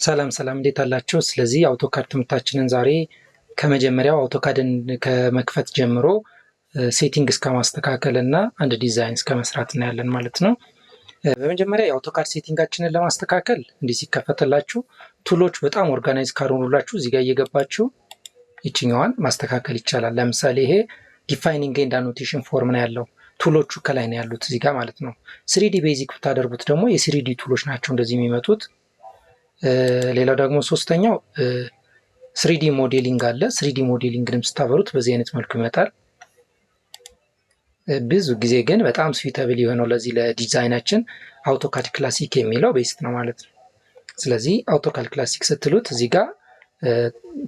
ሰላም ሰላም፣ እንዴት አላችሁ? ስለዚህ AutoCAD ትምህርታችንን ዛሬ ከመጀመሪያው AutoCAD ን ከመክፈት ጀምሮ setting እስከ ማስተካከል እና አንድ ዲዛይን እስከ መስራት እናያለን ማለት ነው። በመጀመሪያ የ AutoCAD setting ኣችንን ለማስተካከል እንዲህ ሲከፈትላችሁ tool ኦች በጣም organize ካልሆኑላችሁ እዚህ ጋር እየገባችሁ ይችኛዋን ማስተካከል ይቻላል። ለምሳሌ ይሄ defining and annotation form ነው ያለው። Tool ኦቹ ከላይ ነው ያሉት እዚህ ጋር ማለት ነው። 3D basic ብታደርጉት ደግሞ የ 3D tool ኦች ናቸው እንደዚህ የሚመጡት። ሌላው ደግሞ ሶስተኛው 3D modeling አለ። 3D modeling ንም ስታበሩት በዚህ አይነት መልኩ ይመጣል። ብዙ ጊዜ ግን በጣም suitable የሆነው ለዚህ ለ design ኣችን AutoCAD Classic የሚለው best ነው ማለት ነው። ስለዚህ AutoCAD Classic ስትሉት እዚህ ጋር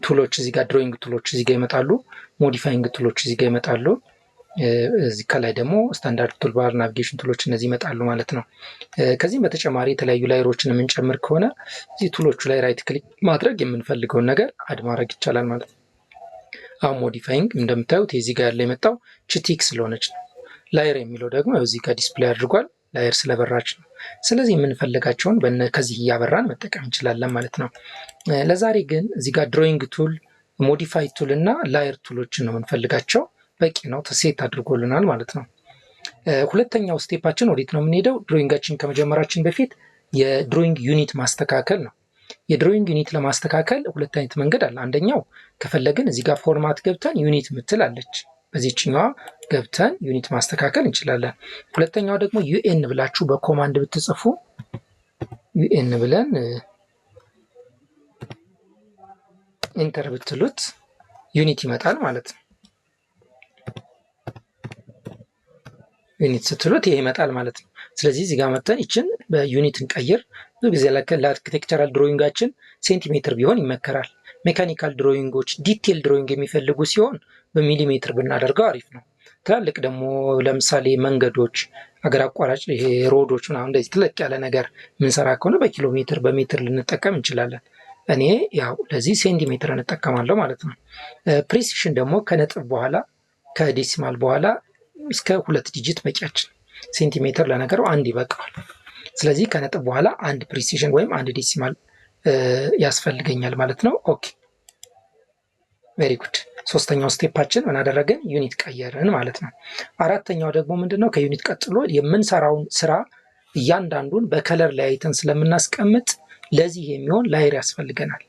tool ኦች፣ እዚህ ጋር drawing tool ኦች እዚህ ጋር ይመጣሉ። Modifying tool ኦች እዚህ ጋር ይመጣሉ። እዚህ ከላይ ደግሞ standard toolbar፣ navigation tool ኦች እነዚህ ይመጣሉ ማለት ነው። ከዚህም በተጨማሪ የተለያዩ layer ኦችን የምንጨምር ከሆነ እዚህ tool ኦቹ ላይ right click ማድረግ የምንፈልገውን ነገር add ማድረግ ይቻላል ማለት ነው። አሁን modifying እንደምታዩት የዚህ ጋር ያለ የመጣው tick ስለሆነች ነው። Layer የሚለው ደግሞ እዚህ ጋር display አድርጓል፣ layer ስለበራች ነው። ስለዚህ የምንፈልጋቸውን ከዚህ እያበራን መጠቀም እንችላለን ማለት ነው። ለዛሬ ግን እዚህ ጋር drawing tool፣ modify tool እና layer tool ኦችን ነው የምንፈልጋቸው። በቂ ነው፣ set አድርጎልናል ማለት ነው። ሁለተኛው step ኣችን ወዴት ነው የምንሄደው? Drawing ኣችን ከመጀመራችን በፊት የ drawing unit ማስተካከል ነው። የ drawing unit ለማስተካከል ሁለት አይነት መንገድ አለ። አንደኛው ከፈለግን እዚህ ጋር format ገብተን unit ምትል አለች። በዚህችኛዋ ገብተን unit ማስተካከል እንችላለን። ሁለተኛው ደግሞ UN ብላችሁ በ command ብትጽፉ፣ UN ብለን enter ብትሉት unit ይመጣል ማለት ነው። Unit ስትሉት ይሄ ይመጣል ማለት ነው። ስለዚህ እዚህ ጋር መጥተን ይችን በ unit እንቀይር። ብዙ ጊዜ ለ architectural drawing ኣችን ሴንቲሜትር ቢሆን ይመከራል። Mechanical drawing ኦች፣ detail drawing የሚፈልጉ ሲሆን በሚሊሜትር ብናደርገው አሪፍ ነው። ትላልቅ ደግሞ ለምሳሌ መንገዶች፣ አገር አቋራጭ ይሄ road ኦች ምናምን እንደዚህ ትልቅ ያለ ነገር የምንሰራ ከሆነ በኪሎ ሜትር፣ በሜትር ልንጠቀም እንችላለን። እኔ ያው ለዚህ ሴንቲሜትር እንጠቀማለሁ ማለት ነው። Precision ደግሞ ከነጥብ በኋላ፣ ከ decimal በኋላ እስከ ሁለት digit በቂያችን። ሴንቲሜትር ለነገሩ አንድ ይበቃዋል። ስለዚህ ከነጥብ በኋላ አንድ precision ወይም አንድ decimal ያስፈልገኛል ማለት ነው። Okay, very good። ሶስተኛው step ኣችን ምን አደረግን? Unit ቀየርን ማለት ነው። አራተኛው ደግሞ ምንድነው? ከ unit ቀጥሎ የምንሰራውን ስራ እያንዳንዱን በ color ለያይተን ስለምናስቀምጥ ለዚህ የሚሆን layer ያስፈልገናል።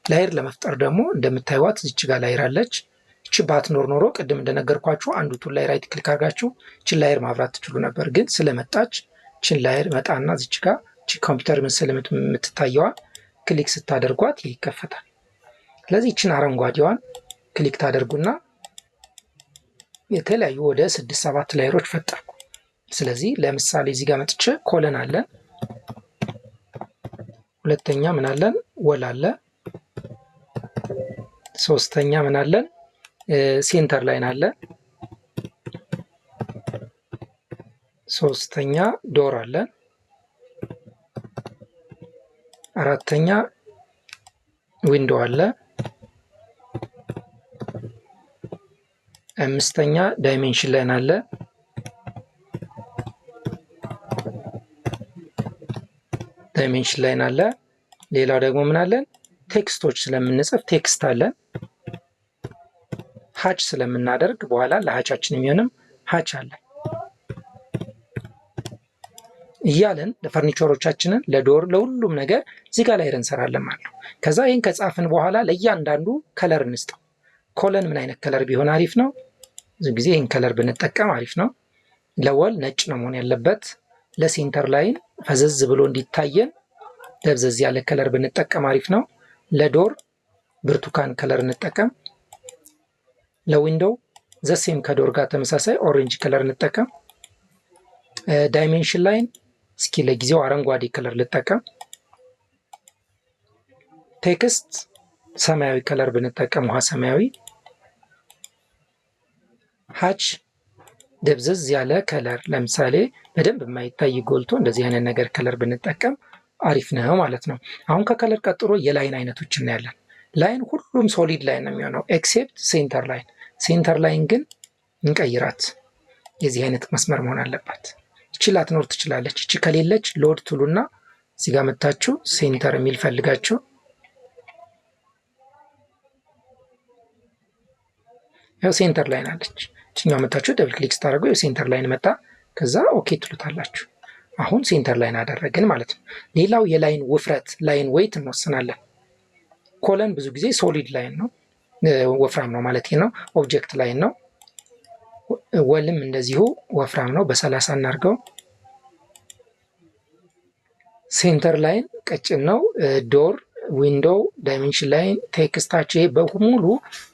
Layer ለመፍጠር ደግሞ እንደምታዩዋት እዚች ጋር layer አለች። እቺ ባትኖር ኖሮ ቅድም እንደነገርኳችሁ አንዱ tool ላይ right click አድርጋችሁ እችን layer ማብራት ትችሉ ነበር። ግን ስለመጣች እችን layer መጣና እዚች ጋር እቺ ኮምፒውተር ምስል የምትታየዋ click ስታደርጓት ይከፈታል። ስለዚህ እችን አረንጓዴዋን click ታደርጉና የተለያዩ ወደ ስድስት ሰባት layer ኦች ፈጠርኩ። ስለዚህ ለምሳሌ እዚህ ጋር መጥቼ column አለን፣ ሁለተኛ ምን አለን? Wall አለ፣ ሶስተኛ ምን አለን? Center line አለ፣ ሶስተኛ door አለ፣ አራተኛ window አለ፣ አምስተኛ dimension line አለ፣ dimension line አለ። ሌላው ደግሞ ምን አለን? Text ኦች ስለምንጽፍ text አለን። Hatch ስለምናደርግ በኋላ ለ hatch ኣችን የሚሆንም hatch አለ እያለን ለፈርኒቸሮቻችንን፣ ለ door፣ ለሁሉም ነገር እዚህ ጋር layer እንሰራለን ማለት ነው። ከዛ ይህን ከጻፍን በኋላ ለእያንዳንዱ color እንስጠው። Column ምን አይነት color ቢሆን አሪፍ ነው? ብዙ ጊዜ ይህን color ብንጠቀም አሪፍ ነው። ለ wall ነጭ ነው መሆን ያለበት። ለ center line ፈዘዝ ብሎ እንዲታየን ደብዘዝ ያለ color ብንጠቀም አሪፍ ነው። ለ door ብርቱካን color እንጠቀም። ለ window the same ከ door ጋር ተመሳሳይ orange color እንጠቀም። Dimension line እስኪ ለጊዜው አረንጓዴ color ልጠቀም። Text ሰማያዊ color ብንጠቀም፣ ውሃ ሰማያዊ። Hatch ደብዘዝ ያለ color፣ ለምሳሌ በደንብ የማይታይ ጎልቶ እንደዚህ አይነት ነገር color ብንጠቀም አሪፍ ነው ማለት ነው። አሁን ከ color ቀጥሎ የ line አይነቶች እናያለን። Line ሁሉም solid line ነው የሚሆነው except center line። Center line ግን እንቀይራት። የዚህ አይነት መስመር መሆን አለባት። እቺ ላትኖር ትችላለች። እቺ ከሌለች load ትሉና እዚህ ጋር መታችሁ center የሚል ፈልጋችሁ ያው center line አለች። እችኛው መታችሁ double click ስታደርጉ center line መጣ። ከዛ okay ትሉታላችሁ። አሁን center line አደረግን ማለት ነው። ሌላው የ line ውፍረት line weight እንወስናለን። Column ብዙ ጊዜ solid line ነው፣ ወፍራም ነው ማለት ነው። Object line ነው። Wall ም እንደዚሁ ወፍራም ነው። በ30 እናድርገው። Center line ቀጭን ነው። Door፣ window፣ dimension line፣ text ኣቸው ይሄ በሙሉ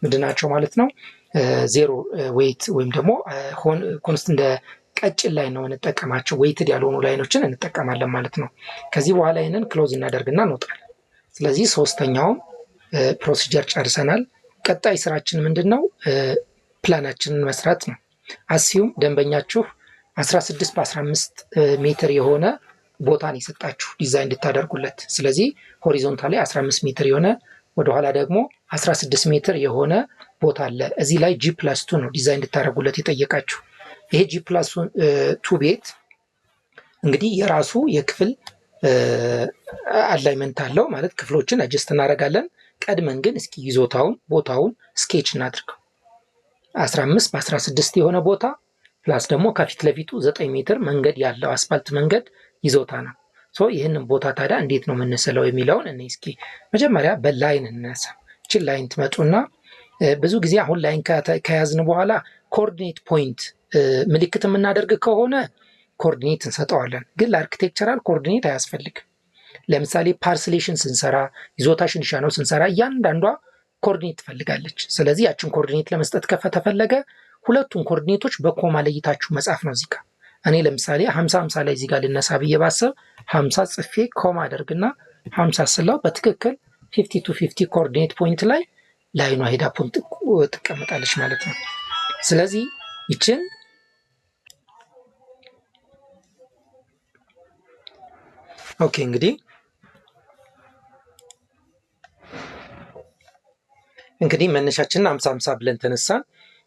ምንድን ናቸው ማለት ነው? Zero weight ወይም ደግሞ const እንደ ቀጭን line ነው እንጠቀማቸው። Weighted ያልሆኑ line ኦችን እንጠቀማለን ማለት ነው። ከዚህ በኋላ ይህንን close እናደርግና እንወጣለን። ስለዚህ ሶስተኛውም procedure ጨርሰናል። ቀጣይ ስራችን ምንድን ነው? ፕላናችንን መስራት ነው። Assume ደንበኛችሁ 16 በ15 ሜትር የሆነ ቦታን የሰጣችሁ ዲዛይን እንድታደርጉለት። ስለዚህ horizontally 15 ሜትር የሆነ፣ ወደኋላ ደግሞ 16 ሜትር የሆነ ቦታ አለ። እዚህ ላይ G+2 ነው ዲዛይን እንድታደርጉለት የጠየቃችሁ። ይሄ G+2 ቤት እንግዲህ የራሱ የክፍል alignment አለው፣ ማለት ክፍሎችን adjust እናደርጋለን። ቀድመን ግን እስኪ ይዞታውን ቦታውን sketch እናድርገው። 15 በ16 የሆነ ቦታ plus ደግሞ ከፊት ለፊቱ 9 ሜትር መንገድ ያለው አስፋልት መንገድ ይዞታ ነው። So ይህንን ቦታ ታዲያ እንዴት ነው የምንስለው የሚለውን እኔ እስኪ መጀመሪያ በ line እንነሳ። ይችን line ትመጡና ብዙ ጊዜ አሁን line ከያዝን በኋላ coordinate point ምልክት የምናደርግ ከሆነ coordinate እንሰጠዋለን። ግን ለ architectural coordinate አያስፈልግም። ለምሳሌ parcellation ስንሰራ፣ ይዞታ ሽንሸናው ስንሰራ እያንዳንዷ coordinate ትፈልጋለች። ስለዚህ ያችን coordinate ለመስጠት ከተፈለገ ሁለቱን coordinate ኦች በ comma ለይታችሁ መጻፍ ነው እዚህ ጋር። እኔ ለምሳሌ 50 50 ላይ እዚህ ጋር ልነሳ ብዬ ባስብ 50 ጽፌ comma አደርግና 50 ስለው በትክክል 50 to 50 coordinate point ላይ line ኗ ሄዳ point ትቀመጣለች ማለት ነው። ስለዚህ ይችን okay እንግዲህ መነሻችንን 50 50 ብለን ተነሳን።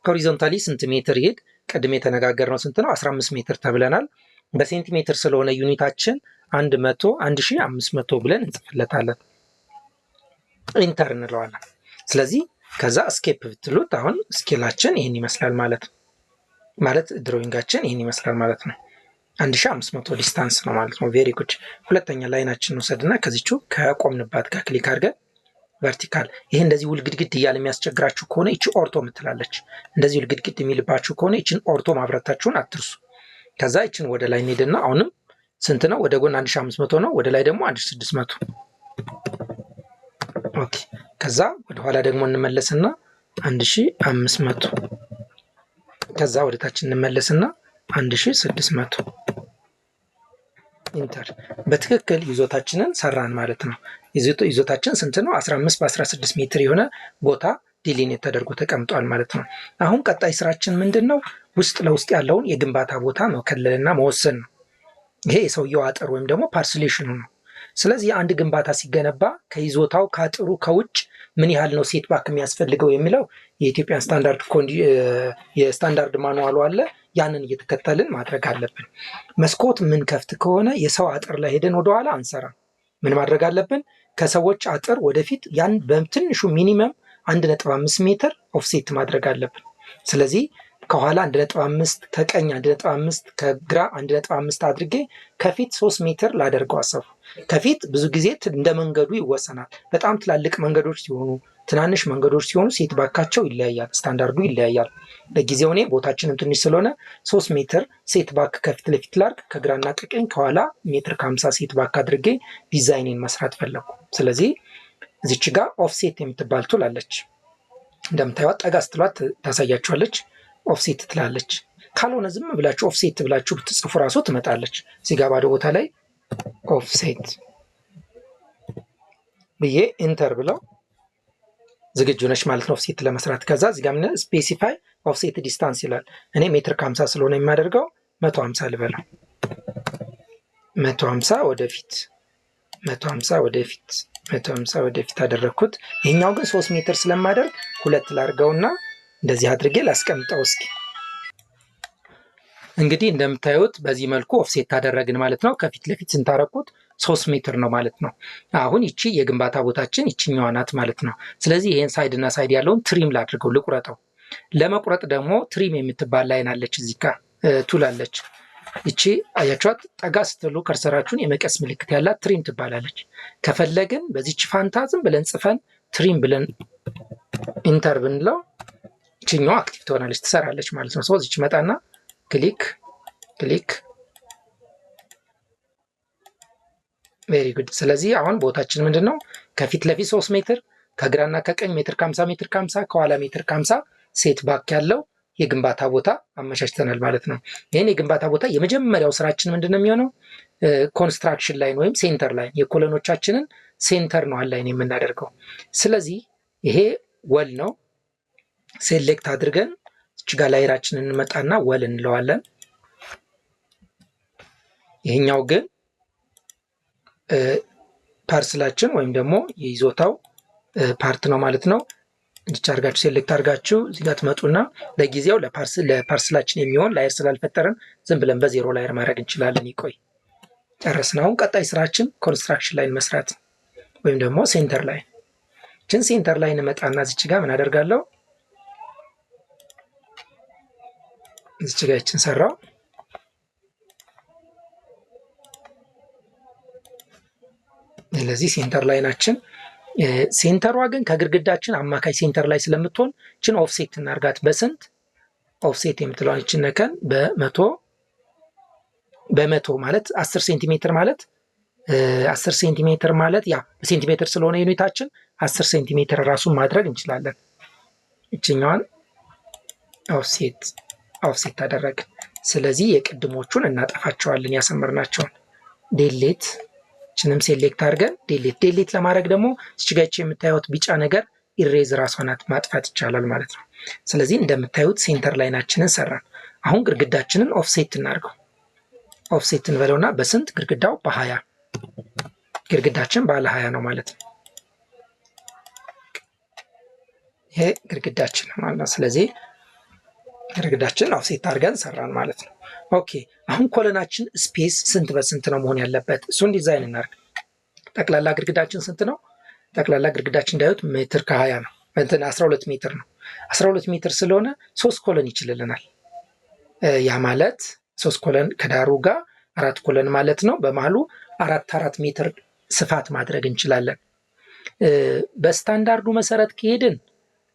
Horizontally ስንት ሜትር ይሄድ? ቅድም የተነጋገርነው ስንት ነው? 15 ሜትር ተብለናል። በሴንቲሜትር ስለሆነ unit ኣችን 100 1500 ብለን እንጽፍለታለን። Enter እንለዋለን። ስለዚህ ከዛ escape ብትሉት አሁን scale ኣችን ይህን ይመስላል ማለት ነው። ማለት drawing ኣችን ይህን ይመስላል ማለት ነው። 1500 distance ነው ማለት ነው። Very good። ሁለተኛ line ኣችን ውሰድና ከዚቹ ከቆምንባት ጋር click አድርገን vertical፣ ይሄ እንደዚህ ውልግድግድ እያለ የሚያስቸግራችሁ ከሆነ ይቺ ortho ምትላለች። እንደዚህ ውልግድግድ የሚልባችሁ ከሆነ ይችን ortho ማብረታችሁን አትርሱ። ከዛ ይችን ወደ ላይ እንሄድና አሁንም ስንት ነው? ወደ ጎን 1500 ነው። ወደ ላይ ደግሞ 1600። Okay። ከዛ ወደ ኋላ ደግሞ እንመለስና 1500፣ ከዛ ወደ ታች እንመለስና 1600፣ enter። በትክክል ይዞታችንን ሰራን ማለት ነው። ይዞታችን ስንት ነው? 15 በ16 ሜትር የሆነ ቦታ delineate ተደርጎ ተቀምጧል ማለት ነው። አሁን ቀጣይ ስራችን ምንድን ነው? ውስጥ ለውስጥ ያለውን የግንባታ ቦታ መከለልና መወሰን ነው። ይሄ የሰውየው አጥር ወይም ደግሞ parcellation ኑ ነው። ስለዚህ አንድ ግንባታ ሲገነባ ከይዞታው ከአጥሩ ከውጭ ምን ያህል ነው setback የሚያስፈልገው የሚለው የኢትዮጵያን standard የ standard manual ኡ አለ። ያንን እየተከተልን ማድረግ አለብን። መስኮት የምንከፍት ከሆነ የሰው አጥር ላይ ሄደን ወደኋላ አንሰራም። ምን ማድረግ አለብን? ከሰዎች አጥር ወደፊት ያን በትንሹ minimum 1.5 ሜትር offset ማድረግ አለብን። ስለዚህ ከኋላ 1.5፣ ከቀኝ 1.5፣ ከግራ 1.5 አድርጌ ከፊት 3 ሜትር ላደርገው አሰብኩ። ከፊት ብዙ ጊዜ እንደ መንገዱ ይወሰናል። በጣም ትላልቅ መንገዶች ሲሆኑ፣ ትናንሽ መንገዶች ሲሆኑ setback ኣቸው ይለያያል፣ ስታንዳርዱ ይለያያል። ለጊዜው እኔ ቦታችንም ትንሽ ስለሆነ 3 ሜትር setback ከፊት ለፊት ላርግ፣ ከግራና ከቀኝ ከኋላ ሜትር ከ50 setback አድርጌ ዲዛይኔን መስራት ፈለግኩ። ስለዚህ እዚች ጋር offset የምትባል tool አለች። እንደምታዩት ጠጋ ስትሏት ታሳያችኋለች። Offset ትላለች። ካልሆነ ዝም ብላችሁ offset ብላችሁ ብትጽፉ ራሱ ትመጣለች። እዚህ ጋር ባዶ ቦታ ላይ offset ብዬ enter ብለው ዝግጁ ነች ማለት ነው offset ለመስራት። ከዛ እዚህ ጋር ምን specify offset distance ይላል። እኔ ሜትር ከ50 ስለሆነ የማደርገው 150 ልበለው። 150 ወደፊት፣ 150 ወደፊት፣ 150 ወደፊት አደረግኩት። ይሄኛው ግን 3 ሜትር ስለማደርግ ሁለት ላርገውና እንደዚህ አድርጌ ላስቀምጠው እስኪ። እንግዲህ እንደምታዩት በዚህ መልኩ offset አደረግን ማለት ነው። ከፊት ለፊት ስንታረቁት 3 ሜትር ነው ማለት ነው። አሁን ይቺ የግንባታ ቦታችን ይችኛዋ ናት ማለት ነው። ስለዚህ ይሄን side እና side ያለውን trim ላድርገው፣ ልቁረጠው። ለመቁረጥ ደግሞ trim የምትባል line አለች፣ እዚህ ጋ tool አለች። ይቺ አያችኋት፣ ጠጋ ስትሉ cursor ኣችሁን የመቀስ ምልክት ያላት trim ትባላለች። ከፈለግን በዚች ፋንታ ዝም ብለን ጽፈን trim ብለን enter ብንለው ይችኛዋ active ትሆናለች፣ ትሰራለች ማለት ነው። So እዚች መጣና click click፣ very good። ስለዚህ አሁን ቦታችን ምንድን ነው? ከፊት ለፊት 3 ሜትር፣ ከግራና ከቀኝ ሜትር ከ50፣ ሜትር ከ50፣ ከኋላ ሜትር ከ50 set back ያለው የግንባታ ቦታ አመቻችተናል ማለት ነው። ይህን የግንባታ ቦታ የመጀመሪያው ስራችን ምንድን ነው የሚሆነው? Construction line ወይም center line፣ የ column ኦቻችንን center ነው align የምናደርገው። ስለዚህ ይሄ wall ነው። Select አድርገን እች ጋ layer ኣችንን እንመጣና wall እንለዋለን። ይሄኛው ግን parcel ኣችን ወይም ደግሞ የይዞታው part ነው ማለት ነው። እንዲች አድርጋችሁ select አድርጋችሁ እዚህ ጋር ትመጡና ለጊዜው ለ parcel ኣችን የሚሆን layer ስላልፈጠርን ዝም ብለን በ zero layer ማድረግ እንችላለን። ይቆይ፣ ጨረስን። አሁን ቀጣይ ስራችን construction line መስራት ወይም ደግሞ center line። ችን center line እመጣና እዚች ጋር ምን አደርጋለሁ? እዚች ጋር ይችን ሰራው። ስለዚህ center line ኣችን፣ center ሯ ግን ከግድግዳችን አማካይ center ላይ ስለምትሆን ችን offset እናርጋት። በስንት? Offset የምትለዋን ይችን ነከን በ100፣ በ100 ማለት 10 ሴንቲሜትር ማለት፣ 10 ሴንቲሜትር ማለት ያ በሴንቲሜትር ስለሆነ unit ኣችን 10 ሴንቲሜትር ራሱን ማድረግ እንችላለን። ይችኛዋን offset offset አደረግን። ስለዚህ የቅድሞቹን እናጠፋቸዋለን፣ ያሰመርናቸውን delete፣ ችንም select አድርገን delete። Delete ለማድረግ ደግሞ እችጋች የምታዩት ቢጫ ነገር erase ራሷ ናት፣ ማጥፋት ይቻላል ማለት ነው። ስለዚህ እንደምታዩት center line ኣችንን ሰራን። አሁን ግድግዳችንን offset እናድርገው። Offset እንበለውና በስንት? ግድግዳው በ20፣ ግድግዳችን ባለ 20 ነው ማለት ነው። ይሄ ግድግዳችን ነው ማለት ነው። ስለዚህ ግድግዳችንን offset አድርገን ሰራን ማለት ነው። Okay፣ አሁን column ኣችን space ስንት በስንት ነው መሆን ያለበት? እሱን ዲዛይን እናድርግ። ጠቅላላ ግድግዳችን ስንት ነው? ጠቅላላ ግድግዳችን እንዳዩት ሜትር ከ20 ነው። እንትን 12 ሜትር ነው። 12 ሜትር ስለሆነ ሶስት column ይችልልናል። ያ ማለት ሶስት column ከዳሩ ጋር አራት column ማለት ነው። በመሀሉ አራት አራት ሜትር ስፋት ማድረግ እንችላለን። በስታንዳርዱ መሰረት ከሄድን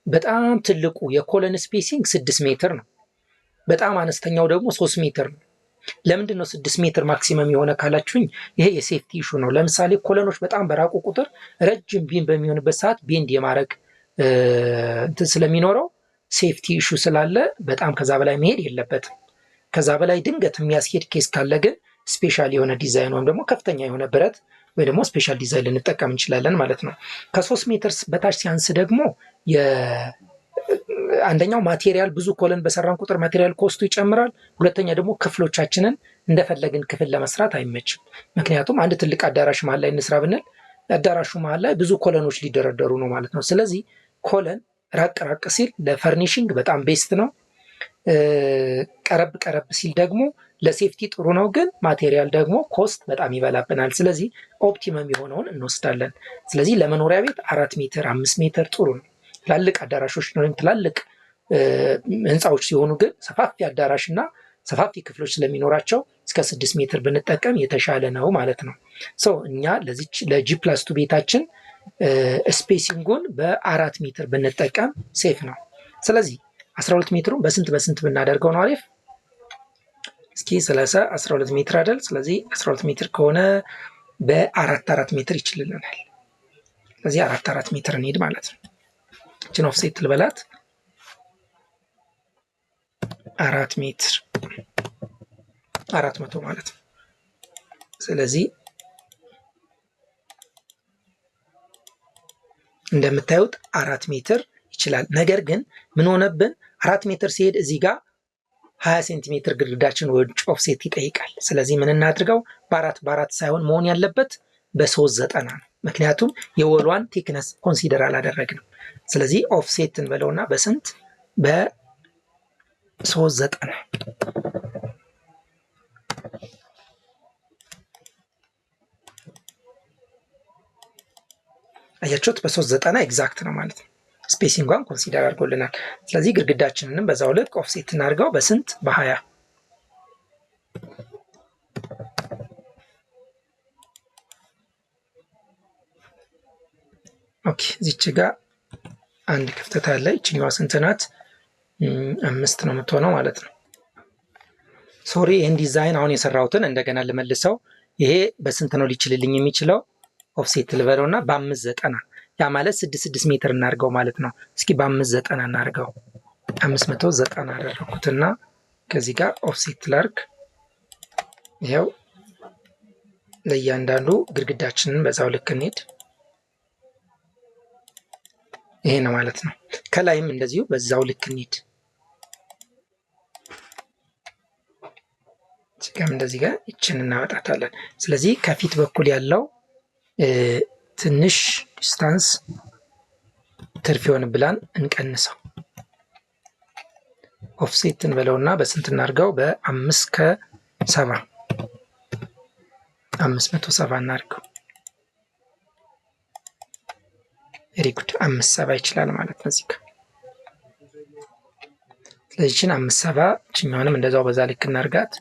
በጣም ትልቁ የ column spacing 6 ሜትር ነው። በጣም አነስተኛው ደግሞ 3 ሜትር ነው። ለምንድን ነው 6 ሜትር maximum የሆነ ካላችሁኝ፣ ይሄ የ safety issue ነው። ለምሳሌ column ኦች በጣም በራቁ ቁጥር ረጅም beam በሚሆንበት ሰዓት bend የማድረግ እንትን ስለሚኖረው፣ safety issue ስላለ በጣም ከዛ በላይ መሄድ የለበትም። ከዛ በላይ ድንገት የሚያስኬድ case ካለ ግን special የሆነ ዲዛይን ወይም ደግሞ ከፍተኛ የሆነ ብረት ወይ ደግሞ special design ልንጠቀም እንችላለን ማለት ነው። ከ3 ሜትር በታች ሲያንስ ደግሞ አንደኛው material፣ ብዙ column በሰራን ቁጥር material cost ኡ ይጨምራል። ሁለተኛ ደግሞ ክፍሎቻችንን እንደፈለግን ክፍል ለመስራት አይመችም። ምክንያቱም አንድ ትልቅ አዳራሽ መሀል ላይ እንስራ ብንል አዳራሹ መሀል ላይ ብዙ column ኦች ሊደረደሩ ነው ማለት ነው። ስለዚህ column ራቅ ራቅ ሲል ለ furnishing በጣም best ነው። ቀረብ ቀረብ ሲል ደግሞ ለ safety ጥሩ ነው፣ ግን material ደግሞ cost በጣም ይበላብናል። ስለዚህ optimum የሆነውን እንወስዳለን። ስለዚህ ለመኖሪያ ቤት 4 ሜትር፣ 5 ሜትር ጥሩ ነው። ትላልቅ አዳራሾች ወይም ትላልቅ ህንፃዎች ሲሆኑ ግን ሰፋፊ አዳራሽ እና ሰፋፊ ክፍሎች ስለሚኖራቸው እስከ 6 ሜትር ብንጠቀም የተሻለ ነው ማለት ነው። So እኛ ለዚች ለ G+2 ቤታችን spacing ኡን በ4 ሜትር ብንጠቀም safe ነው። ስለዚህ 12 ሜትሩን በስንት በስንት ብናደርገው ነው አሪፍ? እስኪ 30 12 ሜትር አይደል? ስለዚህ 12 ሜትር ከሆነ በአራት አራት ሜትር ይችልልናል። ስለዚህ አራት አራት ሜትር እንሂድ ማለት ነው። እችን offset ልበላት፣ 4 ሜትር፣ 400 ማለት ነው። ስለዚህ እንደምታዩት 4 ሜትር ይችላል። ነገር ግን ምን ሆነብን? 4 ሜትር ሲሄድ እዚህ ጋር 20 ሴንቲሜትር ግድግዳችን ወደ offset ይጠይቃል። ስለዚህ ምን እናድርገው? በአራት በአራት ሳይሆን መሆን ያለበት በ3.90 ነው። ምክንያቱም የ wall ኧን thickness consider አላደረግንም። ስለዚህ offset እንበለውና በስንት? በ3.90። አያችሁት? በ3.90 exact ነው ማለት ነው። Spacing ኧን consider አድርጎልናል። ስለዚህ ግድግዳችንንም በዛው ልክ offset እናድርገው። በስንት? በ20። Okay፣ እዚች ጋር አንድ ክፍተት አለ። ይችኛዋ ስንት ናት? 5 ነው የምትሆነው ማለት ነው። Sorry፣ ይህን ዲዛይን አሁን የሰራሁትን እንደገና ልመልሰው። ይሄ በስንት ነው ሊችልልኝ የሚችለው? Offset ልበለው እና በ590፣ ያ ማለት 6 6 ሜትር እናድርገው ማለት ነው። እስኪ በ590 እናድርገው። 590 አደረኩትና ከዚህ ጋር offset ላርግ። ይኸው ለእያንዳንዱ ግድግዳችንን በዛው ልክ እንሂድ። ይሄ ነው ማለት ነው። ከላይም እንደዚሁ በዛው ልክ እንሂድ። እዚጋም እንደዚህ ጋር ይችን እናወጣታለን። ስለዚህ ከፊት በኩል ያለው ትንሽ distance ትርፍ ይሆን ብላን እንቀንሰው። Offset እንበለውና በስንት እናድርገው? በአምስት ከሰባ፣ 570 እናድርገው። Very good፣ 570 ይችላል ማለት ነው እዚህ ጋር። ስለዚህ 570፣ ይችኛዋንም እንደዛው በዛ ልክ እናድርጋት።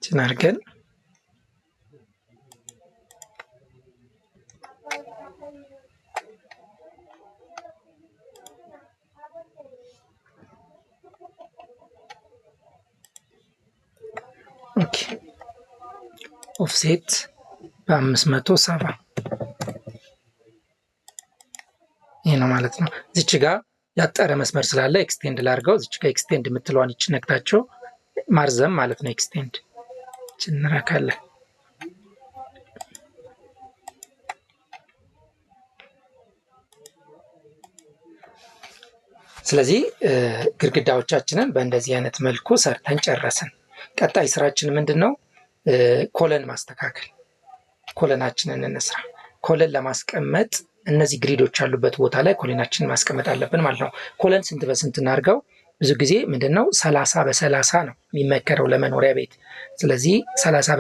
ይችን አድርገን okay፣ offset በ570 ይህ ነው ማለት ነው። እዚች ጋ ያጠረ መስመር ስላለ extend ላድርገው። እዚች ጋ extend የምትለዋን ይች ነክታቸው ማርዘም ማለት ነው። Extend እንረካለን። ስለዚህ ግድግዳዎቻችንን በእንደዚህ አይነት መልኩ ሰርተን ጨረስን። ቀጣይ ስራችን ምንድን ነው? Column ማስተካከል። Column ኣችንን እንስራ። Column ለማስቀመጥ እነዚህ grid ኦች ያሉበት ቦታ ላይ column ኣችንን ማስቀመጥ አለብን ማለት ነው። Column ስንት በስንት እናድርገው? ብዙ ጊዜ ምንድነው 30 በ30 ነው የሚመከረው ለመኖሪያ ቤት። ስለዚህ 30